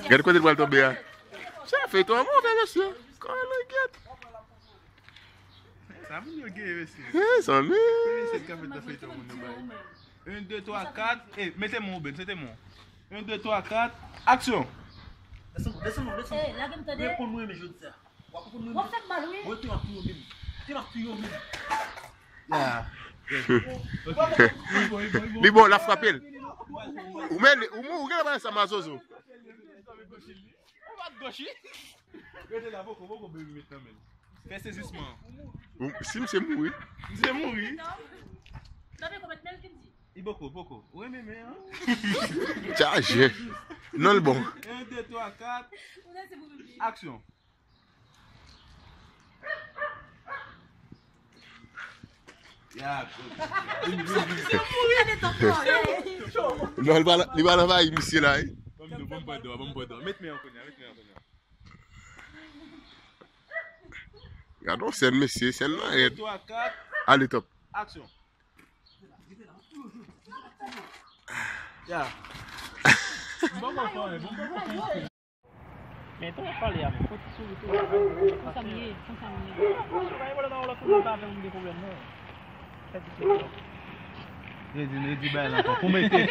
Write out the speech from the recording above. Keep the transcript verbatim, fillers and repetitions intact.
Gade kote l pral tonbe a. Sa feyton an move, mesye. Kòlè gyèt. Sa moun yo gen, mesye. Mezanmi. Premye sèt k ap fèt nan feyton moun yo bay. Yon, de, twa, kat. E, mete men w, Ben, mete men w. Yon, de, twa, kat. Aksyon. Desann, desann, desann. Reponn mwen, men jodi a. W ap konprann mwen. W ap fè m mal, wi. Wi, te m ap touye w menm. Te m ap touye w menm. Ya. Li bon, l ap frape l. Ou men, ou, ou gen bagay sa, mazozo. Ou bat gòch, wi. Rete la, poko, poko, baby, met nan men l. Fè sezisman. Si misye mouri. Misye mouri. Li poko, poko. Ou renmen men an? Chaje. Non, l bon. Yon, de, twa, kat. Aksyon. Ya, good. Non, li pa, li pa anvayi misye la, wi. Ban m dlo, ban m pran dlo, ban m pran dlo. Met men an kounye a, met men an kounye a. Gade yon sèn, mesye, sèn nan rèd. Twa, kat. Ale, top. Aksyon. Ya. Bon, bon, bon, bon, bon. Men, tan w ap pale a, men, fò ti souri tou. Konsa m ye, konsa m ye. Ou pa gen pwoblèm nan, ou lòt moun pa avè m gen pwoblèm, non. Fè ti souri. Redi, redi bagay la ankò. Pou mete